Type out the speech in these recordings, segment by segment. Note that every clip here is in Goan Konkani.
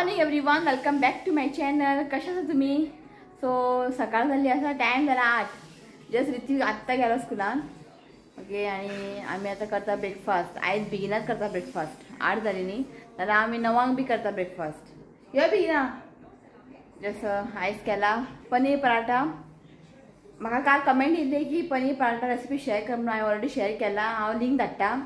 Morning everyone, welcome back to my channel. कशा आसा तुमी? सो सकाळ जाल्ली आसा, टायम जाला 8. जस्ट रिती आत्तां गेलो स्कुलान. ओके, आनी आमी आतां करता ब्रेकफास्ट. आयज बेगिनाच करता ब्रेकफास्ट. 8 जाली न्ही, जाल्यार आमी 9 बी करता ब्रेकफास्ट. यो बेगिना. जस्ट आयज केला पनीर पराठा. म्हाका काल कमेंट येयल्ली की पनीर पराठा रेसिपी शेअर कर म्हणून. हांवें ऑलरेडी शेअर केला, हांव लिंक धाडटा.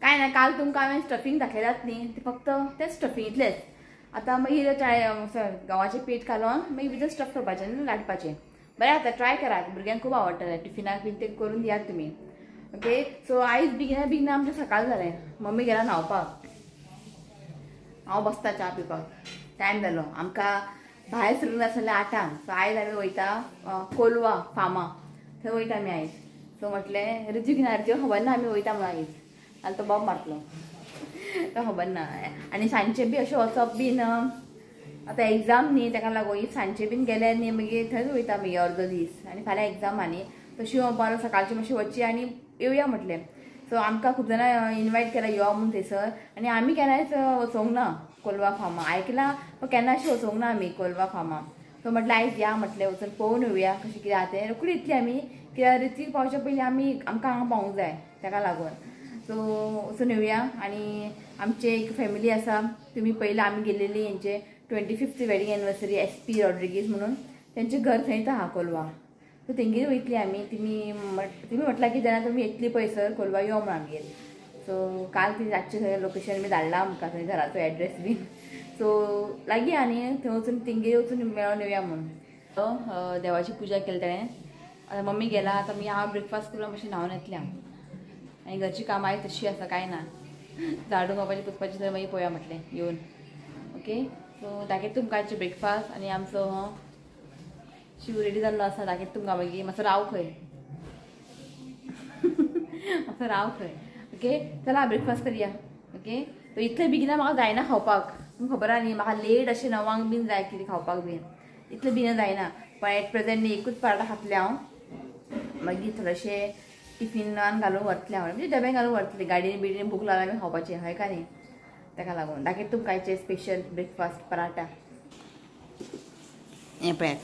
कांय ना, काल तुमकां हांवें स्टफींग दाखयलात न्ही, ते फक्त तें स्टफींग इतलेंच. आतां मागीर गंवाचें पीठ घालून मागीर भितर स्टफ करपाचें आनी लाटपाचें. बरें आतां ट्राय करात, भुरग्यांक खूब आवडटलें. टिफिनाक बीन तें करून दियात तुमी. ओके, सो आयज बेगिना बेगिना आमचें सकाळ जालें. मम्मी गेला न्हांवपाक, हांव बसता च्या पिवपाक. टायम जालो आमकां भायर सरूंक जाय आसलें 8. सो आयज आमी वयता कोलवा फार्मा, थंय वयता आमी आयज. सो म्हटलें रिजूक ना, रिजूक खबर ना आमी वयता म्हणून आयज, जाल्यार तो बॉम्ब मारतलो, तो खबर ना. आनी सांजचें बी अशें वचप बीन आतां एग्जाम न्ही, ताका लागून if सांजचें बीन गेलें न्ही मागीर थंयच वयता मागीर अर्दो दीस. आनी फाल्यां एग्जाम आनी तशी बरो सकाळची मातशी वचची आनी येवया म्हटलें. सो आमकां खूब जाणां इनवायट केला यो म्हणून थंयसर, आनी आमी केन्नाच वचोंक ना कोलवा फार्मा. आयकलां पण केन्ना अशें वचोंक ना आमी कोलवा फार्मा. सो म्हटलें आयज या म्हटलें, वचून पळोवन येवया कशें कितें आहा तें. रोखडी येतली आमी, कित्याक रितीक पावच्या पयलीं आमी आमकां हांगा पावूंक जाय, ताका लागून. सो वचून येवया. आनी आमचे एक फॅमिली आसा, तुमी पयलीं आमी गेलेली हेंचे 25th wedding anniversary, SP Rodrigues म्हणून तेंचें घर थंयच आहा कोलवा. सो तेंगेर वयतली आमी. तुमी म्हटलां की जेन्ना तुमी येतली पळयसर कोलवा यो म्हणून आमगेर. सो काल ती रातचें थंय लोकेशन बी धाडलां आमकां, थंय घराचो एड्रेस बी. सो लागीं आनी थंय वचून तेंगेर वचून मेळोन येवया म्हणून. देवाची पुजा केली ताणें. आतां मम्मी गेला, आतां मागीर हांव ब्रेकफास्ट करून मातशें न्हांवन येतलें हांव. आनी घरची कामां आयज तशी आसा, कांय ना, झाडू मारपाचें पुसपाचें थंय मागीर पळोवया म्हटलें येवन. ओके, सो दाखयता तुमकां आयचें ब्रेकफास्ट. आनी आमचो हो शिव रेडी जाल्लो आसा, दाखयता तुमकां मागीर. मातसो राव खंय, मातसो राव खंय. ओके, चला ब्रेकफास्ट करया. ओके, सो इतलें बेगिना म्हाका जायना खावपाक, तुमकां खबर आहा न्ही म्हाका लेट अशें 9 बीन जाय कितें खावपाक बीन, इतलें बेगिना जायना. पण एट प्रेजेंट एकूच पराठा खातलें हांव, मागीर थोडेशें टिफिनान घालून व्हरतलें हांव, म्हणजे डब्यान घालून व्हरतलें. गाडयेन बिडयेन भूक लागल्यार आमी खावपाचें हय का न्ही, ताका लागून. दाखयता तुमकां आयचें स्पेशल ब्रेकफास्ट पराठा. हें पळयात,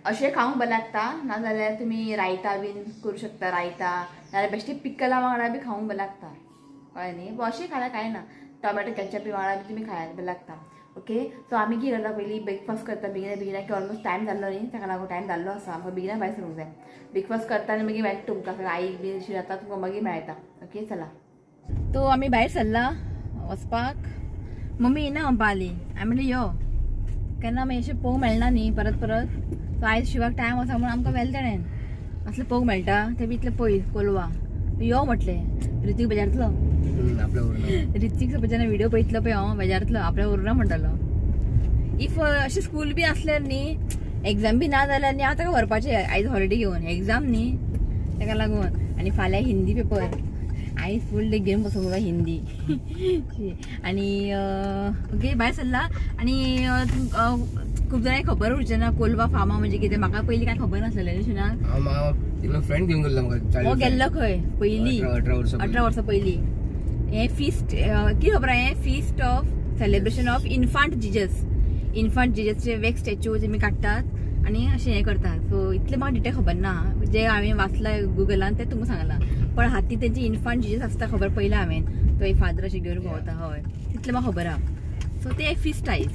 अशें खावंक बरें लागता. नाजाल्यार तुमी रायता बीन करूं शकता, रायता नाजाल्यार बेश्टे पिकला वांगडा बी खावंक बरें लागता, कळ्ळें न्ही. पूण अशें खाल्यार कांय ना, टोमॅटो केचप बी वांगडा बी तुमी खायात बरें लागता. ओके, सो आमी कितें करता पयलीं ब्रेकफास्ट करता बेगिना बेगिना, की ऑलमोस्ट टायम जाल्लो न्ही, ताका लागून टायम जाल्लो आसा, आमकां बेगिना भायर सरूंक जाय. ब्रेकफास्ट करता आनी मागीर मेळटा तुमकां, आईक बी अशी जाता तुमकां मागीर मेळटा. ओके, चला. तो आमी भायर सरला वचपाक. मम्मी येना म्हणपा आली, हांवें म्हणलें यो, केन्ना मागीर अशें पळोवंक मेळना न्ही परत परत. सो आयज शिवाक टायम आसा म्हणून आमकां व्हेलें ताणें. असलें पळोवंक मेळटा तें बी इतलें पयस कोलवा. यो म्हटलें, रितीक बेजारतलो, रितीक सपोज व्हिडिओ पळयतलो पळय हांव बेजारतलो, आपल्या उरना म्हणटलो. If अशें स्कूल बी आसल्यार न्ही, एग्जाम बी ना जाल्यार न्ही, हांव ताका व्हरपाचें आयज हॉलिडे घेवन, एग्जाम न्ही ताका लागून. आनी फाल्यां हिंदी पेपर, आयज फूल डे घेवन बसूंक जाय हिंदी. आनी ओके, भायर सरला. आनी खूब जाणांक खबर उरचें ना कोलवा फार्मा म्हणजे कितें, म्हाका पयलीं कांय खबर नासलें. शिना फ्रेंड घेवन गेल्लो, हो गेल्लो खंय पयलीं 18 वर्सां पयलीं. हें फिस्ट कितें खबर आहा, हें feast of celebration of infant Jesus. Infant जिजसचे wax statue Jamie काडटात आनी अशें हें करतात. सो इतलें म्हाका डिटेल खबर ना, जें हांवें वाचलां गुगलान तें तुमकां सांगलां. पण हाती तेंचे इन्फांट जिजस आसता खबर पयलां हांवें, तो एक फादर अशें घेवन भोंवता, हय तितलें म्हाका खबर आहा. सो तें एक फिस्ट आयज.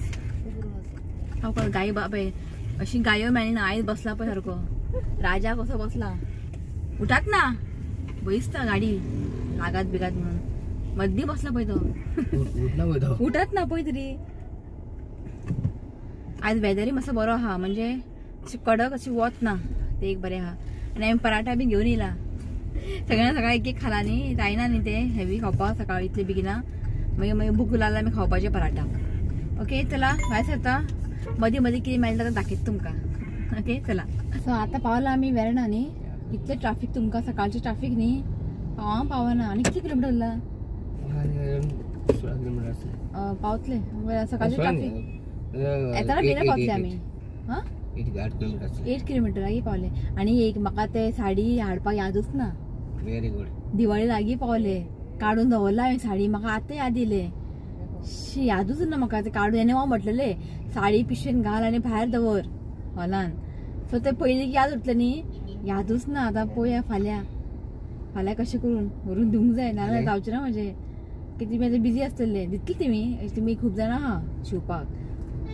हांव गाय बाबे अशी गायो मेळना, आयज बसला पळय सारको राजा कसो बसला, उठात ना बैसता गाडी लागात बिगात म्हणून मद्दी बसला पळय तो, उठात ना पळय तरी. आयज वेदरूय मातसो बरो आहा, म्हणजे कडक अशी वत ना, ते एक बरें आहा. आनी हांवें पराठा बी घेवन येयला, सगळ्यांना सकाळी एक एक खाला न्ही, जायना न्ही ते हेवी खावपाक सकाळी इतले बेगिना, मागीर मागीर भूक लागल्यार आमी खावपाचे पराठा. ओके, चला भायर सरता, मदीं मदीं कितें मेळटा तें दाखयता तुमकां. ओके, चला. सो आतां पावला आमी वेर्णा न्ही, इतलें ट्राफीक तुमकां सकाळचें ट्राफीक न्ही, पावोंक पावना. आनी कितले किलोमिटर उरला पावतले सकाळचें ट्राफीक येताना बेगिना पावतले आमी. हां, 8 किलोमिटर लागीं पावले. आनी एक म्हाका ते साडी हाडपाक यादूच ना, व्हेरी गुड, दिवाळी लागीं पावले. काडून दवरला हांवें साडी म्हाका आतां याद येयलें शी यादूच ना म्हाका तें काडून आनी हांव म्हटलेलें साडी पिशवेन घाल आनी भायर दवर हॉलान सो तें पयलीं याद उरतलें न्ही यादूच ना आतां पळोवया फाल्यां फाल्यां कशें करून व्हरून दिवंक जाय नाजाल्यार जावचें ना म्हजें कितें तुमी आतां बिजी आसतले दितले तुमी तुमी खूब जाणां आहा शिंवपाक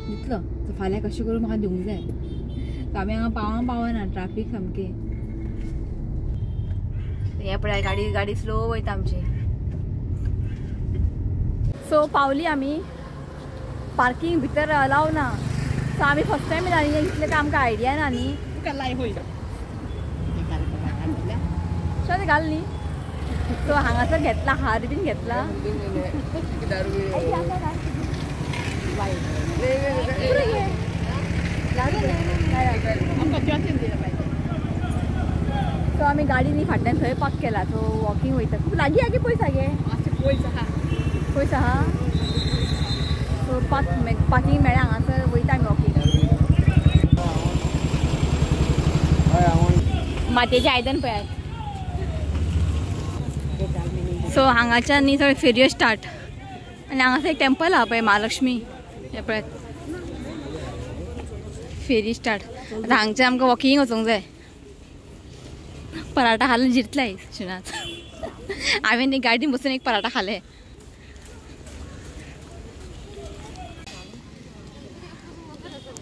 दितलो सो फाल्यां कशें करून म्हाका दिवंक जाय सो आमी हांगा पावना पावना ट्राफीक सामकें हें पळय गाडी गाडी स्लो वयता आमची सो पावली आमी पार्किंग भितर अलाव ना सो आमी फर्स्ट टायम येयला इतलें काय आमकां आयडिया ना न्ही शें घाल न्ही सो हांगासर घेतला हार बीन घेतला सो आमी गाडी न्ही फाटल्यान थंय पार्क केला सो वॉकिंग वयता खूब लागीं आगे पयस आगे पयस आहा सो पार्किंग मेळ्ळें हांगासर वयता आमी वॉकिंग मातयेचें आयदन पळयात सो हांगाच्यान न्ही सगळे फेरयो स्टार्ट आनी हांगासर एक टेम्पल आहा पळय महालक्ष्मी हें पळयात फेरी स्टार्ट आतां हांगच्यान आमकां वॉकिंग वचूंक जाय पराठा खालो जिरतले शिणात हांवें न्ही गाडीन बसून एक पराठा खाले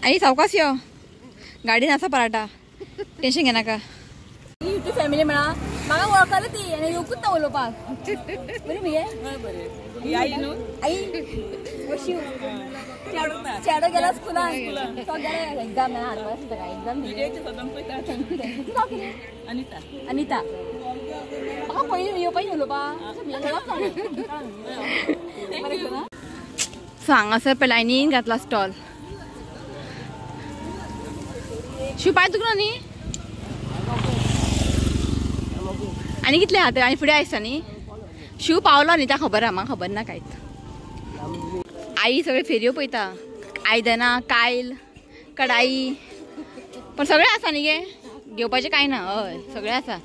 आई सावकाश यो गाडीन आसा पराठा टेंशन घेनाका युट्यूब फॅमिली म्हणा म्हाका वळखली ती आनी येवकूच ना उलोवपाक बरी मगे आई न्हू आई शिव चेडो गेला स्कुलान तो गेला exam exam thank you thank you तूं नांव कितें अनिता अनिता म्हाका पयलीं येवपाक उलोवपाक सो हांगासर पळय लायनीन घातला स्टॉल शिव पांय दुखना न्ही आनी कितले आहा ते आनी फुडें आसता न्ही शिव पावलो न्ही त्या खबर आहा म्हाका खबर ना कांयच आई सगळे फेरयो पळयता आयदनां कायल कडाई पण सगळें आसा न्ही गे घेवपाचें कांय ना हय सगळें आसा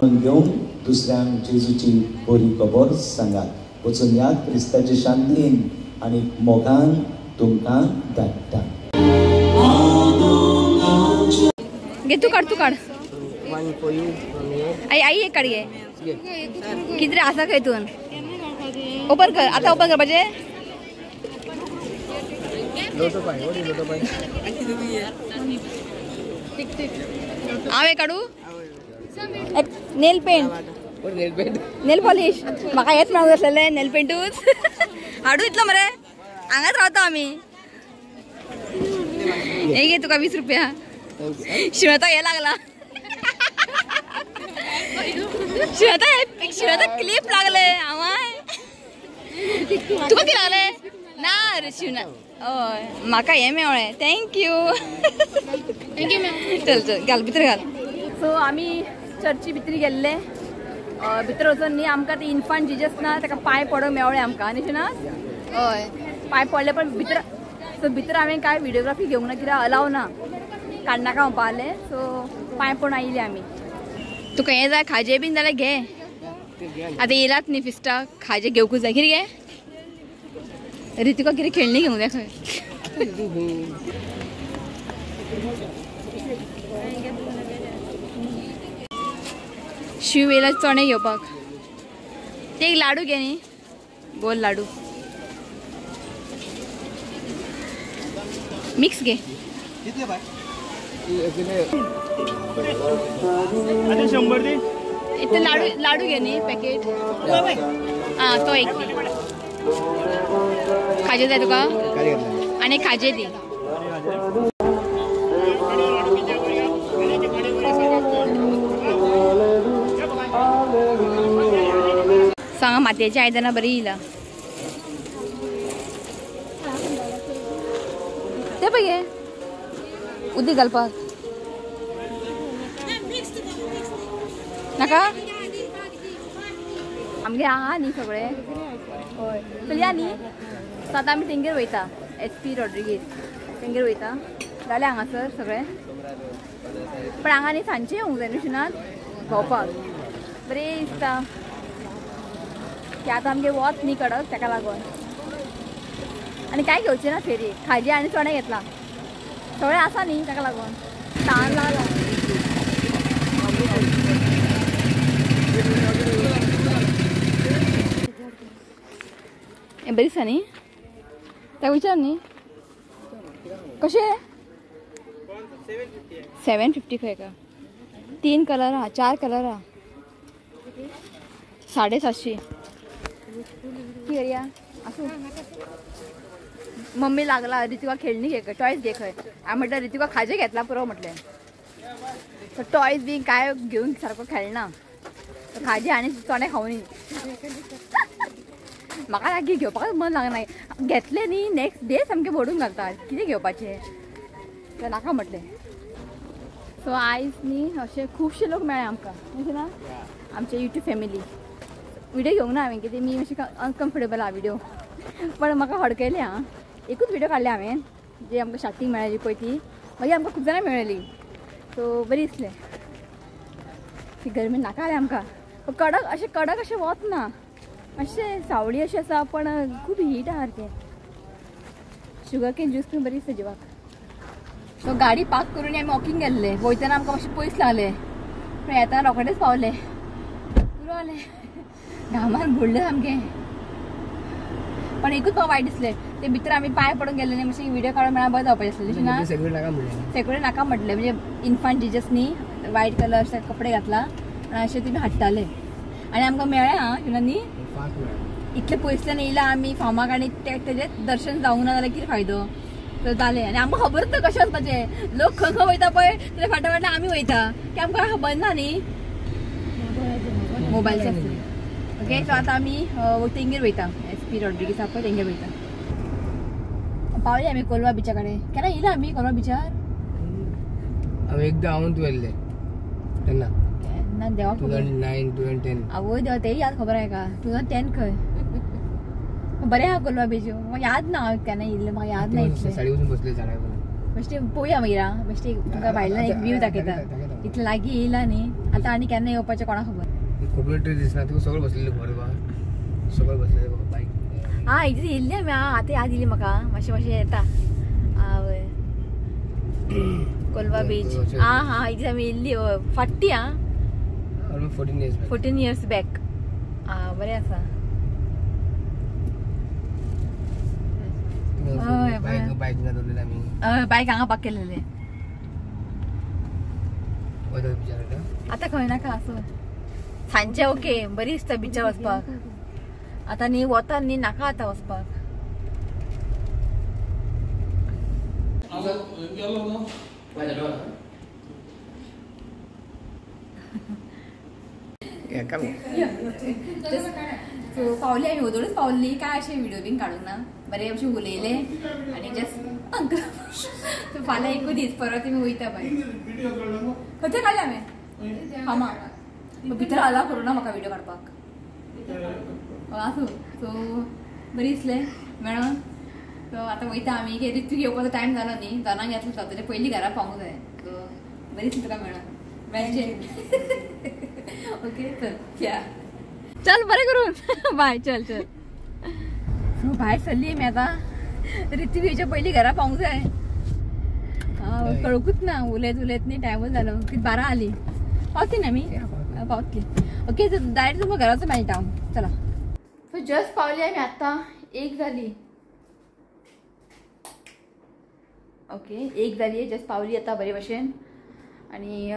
घेवन दुसऱ्यांक जेजूची बरी खबर सांगात वचून ह्या क्रिस्ताचे शांतीन आनी मोगान तुमकां धाडटा घे तूं काड तूं काड आई आई एक काड घे कितें आसा खंय हितून ओपन कर आतां ओपन करपाचें हांव एक काडू नेल पेंट नेल पॉलिश म्हाका हेंच मेळूंक आसलेलें नेल पेंटूच हाडू इतलो मरे हांगाच रावता आमी हे घे तुका 20 रुपया शिवता हे लागला शिवता शिवता क्लिप लागले हांवाय तुका कितें लागलें ना रे शिवना हय म्हाका हें मेळ्ळें thank you thank you ma'am चल चल घाल भितर घाल सो आमी चर्ची भितर गेल्ले भितर वचून न्ही आमकां ते इन्फांट जिजस ना ताका पांय पडोवंक मेळ्ळें आमकां न्ही शिवना हय पांय पडले पण भितर सो भितर हांवें कांय व्हिडियोग्राफी घेवंक ना कित्याक अलाव ना काडनाका म्हणपा आहलें सो पांय पडून आयिल्ले आमी तुका हें जाय खाजें बीन जाल्यार घे आतां येयलात न्ही फिस्टाक खाजें घेवकूच जाय कितें घे रितिका कितें खेळणी घेवंक जाय खंय शिव येयला चणे घेवपाक ते एक लाडू घे न्ही गोल लाडू मिक्स घे इतले लाडू लाडू घे न्ही पॅकेट आं तो एक खाजें जाय तुका आनी खाजें दी सांगा मातयेची आयदनां बरी येयला ते पळय गे उदीक घालपाक नाका आमगे आहा न्ही सगळे हय चलया न्ही. सो आतां आमी तेंगेर वयता, एस पी रॉड्रिगीज तेंगेर वयता. जालें हांगासर सगळें, पण हांगा न्ही सांजचें येवंक जाय न्हू शिनात भोंवपाक बरें दिसता. की आतां आमगे वत न्ही कडक तेका लागून आनी कांय घेवचें ना. फेरी खाजें आनी चणे घेतला, सगळें आसा न्ही ताका लागून तान लागला. हें बरें दिसता न्ही, ताका विचार न्ही कशें 750 खंय का. 3 कलर आहा, 4 कलर आहा, 750. की करया आसूं. मम्मी लागला रितिका खेळणी घे, टॉयज घे खंय. हांवें म्हटलें रितिका खाजें घेतला पुरो म्हटलें, टॉयज बी काय घेवन सारको खेळना, खाजें आनी चणे खावनी. म्हाका लागीं घेवपाकच मन लागना, घेतलें न्ही नेक्स्ट डे सामकें भरून घालता कितें घेवपाचें तें नाका म्हटलें. सो आयज न्ही अशे खुबशे लोक मेळ्ळे आमकां अशें ना, आमचे यूट्यूब फॅमिली. व्हिडिओ घेवंक ना हांवें, कितें मी मातशें अनकम्फर्टेबल आहा व्हिडिओ, पण म्हाका हडकयलें आं. एकूच व्हिडिओ काडले हांवें जे आमकां स्टार्टींग मेळ्ळी पळय ती, मागीर आमकां खूब जाणां मेळ्ळी. सो बरी दिसलें. ती गरमी नाका जालें आमकां, कडक अशें कडक अशें वत ना, मातशें सावळी अशें आसा पण खूब हीट आहा सारकें. शुगर केन ज्यूस पण बरी दिसता जिवाक. सो गाडी पार्क करून आमी वॉकिंग गेल्ले, वयतना आमकां मातशें पयस लागलें, पूण येतना रोखडेच पावले. पुरो जालें, घामान बुडलें सामकें. पण एकूच म्हाका वायट दिसलें, ते भितर आमी पांय पडून गेले न्ही, मातशें व्हिडिओ काडून मेळ्ळा बरें जावपाचें आसलें. ना सेक्युरिटी नाका म्हटलें, म्हणजे इन्फांट जिजस न्ही वायट कलर अशे कपडे घातला आनी अशें तुमी हाडटाले आनी आमकां मेळ्ळें आं शिना न्ही. इतले पयसल्यान येयला आमी फार्माक आनी तेजें दर्शन जावंक ना जाल्यार कितें फायदो. तर जालें आनी आमकां खबरूच ना कशें वचपाचें, लोक खंय खंय वयता पळय तेजे फाटल्या फाटल्यान आमी वयता की आमकां खबर ना न्ही मोबायलचे. ओके सो आतां आमी तेंगेर वयता, एस पी रॉड्रिगीस पळय तेंगेर वयता. पावली आमी कोलवा बिचा कडेन. केन्ना येयला आमी कोलवा बिचार? हांव एकदां हांव तूं येयल्लें तेन्ना केन्ना देवाक 2009 2010. आवय देवा तेय याद खबर आहे का 2010 खंय. बरें आहा कोलवा बीच, म्हाका याद ना हांव केन्ना येयल्लें, म्हाका याद ना इतलें. साडी वचून बसले झाडा बेश्टे पळोवया मागीर आं, बेश्टे तुमकां भायल्यान एक व्यू दाखयता. इतलें लागीं येयला न्ही आतां आनी केन्ना येवपाचें कोणाक खबर. कोकोनट ट्री दिसना तुका, सगळें बसलेलें खबर तुका, सगळें बसलेलें बायक. आं इतलें येयल्लें आमी आं, आतां याद येयली म्हाका मातशें मातशें येता. आवय कोलवा बीच आं हां इतलें आमी येयल्ली फाटी आं 14 इयर्स बॅक. आं बरें आसा. हय बायक हांगा पार्क केलेले. आतां खंय नाका आसूं सांजचें. ओके बरी दिसता बिचार वचपाक, आतां न्ही वता न्ही नाका आतां वचपाक. सो पावली आमी, ओदोळूच पावली, काय अशें व्हिडिओ बीन काडूंक ना, बरें अशें उलयलें आनी जस्ट अंकल. सो फाल्यां एकूच दीस परत आमी वयता बाय. खंयचे काडले हांवें फामा भितर अलाव करूं ना म्हाका व्हिडिओ काडपाक. आसूं. सो बरें दिसलें मेळोन. सो आतां वयता आमी, की रितू घेवपाचो टायम जालो न्ही, दोनांक येतलो तो, तेजे पयलीं घरा पावूंक जाय. सो बरें दिसलें तुका मेळोन, मेळचें. ओके चल या, चल बरें करून बाय. चल चल. सो भायर सरली आमी आतां, रितू येवच्या पयलीं घरा पावूंक जाय. कळकूच ना, उलयत उलयत न्ही टायमूच जालो. कितें 12 आली पावतली ना आमी, पावतली. ओके डायरेक्ट तुमकां घराचो मेळटा हांव. चला. सो जस्ट पावली आमी आतां, 1 जाली. ओके 1 जाली, जस्ट पावली आतां बरे भशेन. आनी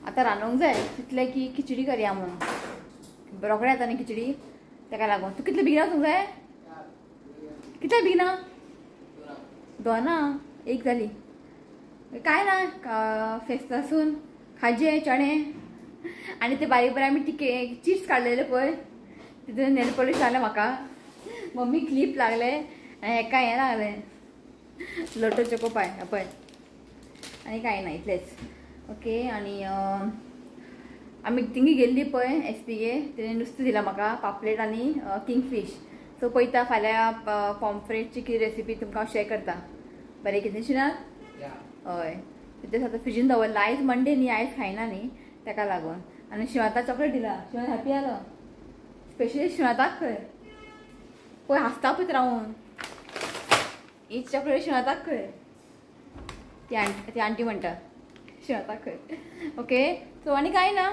आतां रांदूंक जाय तितलें की खिचडी करया म्हणून, रोखडें जाता न्ही खिचडी, तेका लागून. तूं कितले बेगीन वचूंक जाय? कितले बेगिना? 2 1 जाली. काय ना फेस्तासून खाजें चणे आनी ते बारीक बारीक आमी टिके चिप्स काडलेले पळय, तितून नेल पॉलिश जालें म्हाका, मम्मी क्लिप लागले आनी हेका हें लागलें लोटो चोको पाय पळय, आनी कांय ना इतलेंच. ओके आनी आमी थिंगी गेल्ली पळय एस पी गे तेणे नुस्तें दिलां म्हाका पापलेट आनी किंगफीश. सो पळयता फाल्यां पॉम्फ्रेटची कितें रेसिपी तुमकां हांव शेअर करता. बरें कितें शिनात? हय तें आतां फ्रिजीन दवरलां. आयज मंडे न्ही, आयज खायना न्ही ताका लागून. आनी शिवाताक चॉकलेट दिला, शिवान हॅपी जालो. स्पेशली शिवाताक खंय पळय हांसता पळय रावून ही चॉकलेट शिवाताक खंय ती आंटी, ती आंटी म्हणटा शिवाताक खंय. ओके सो आनी कांय ना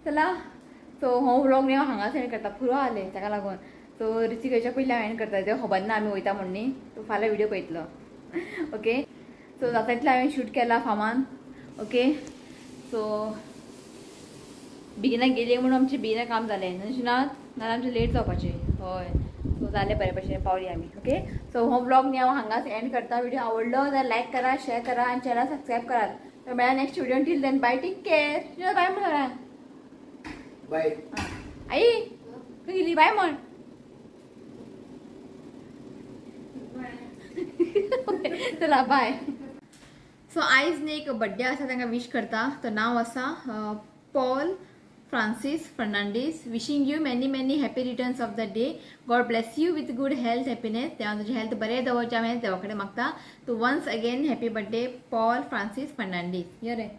चला. सो हो व्लॉग न्ही हांव हांगाच एंड करता, पुरो आलें ताका लागून. सो रिची खंयच्या पयलीं हांव एंड करता, तें खबर ना आमी वयता म्हूण न्ही. सो फाल्यां व्हिडियो पळयतलो. ओके सो जाता इतलें हांवें शूट केला फामान. ओके सो बेगिना गेली म्हणून आमचें बेगिना काम जालें न्हय, नाल्यार आमचें लेट जावपाचें. हय सो जालें बरें भशेन पावली आमी. ओके सो हो व्लॉग न्ही हांव हांगाच एंड करता. व्हिडिओ आवडलो जाल्यार लायक करा, शेअर करा आनी चॅनल सबस्क्रायब करात. तर मेळ्या next video. Till then bye, take care. Bye म्हण सगळ्यांक. बाय. आई खंय गेली? बाय म्हण. चला बाय. सो आयज न्ही एक बड्डे आसा तांकां विश करता. तो नांव आसा Paul Francis Fernandes. Wishing you many many happy returns of the day. God bless you with good health, happiness. देवान तुजें हेल्थ बरें दवरचें हांवें देवा कडेन मागता. So once again happy birthday Paul Francis Fernandes. यो रे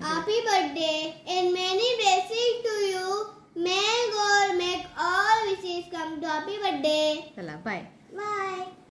Happy birthday and many blessings to you. May God make all wishes come to. Happy birthday. चला बाय.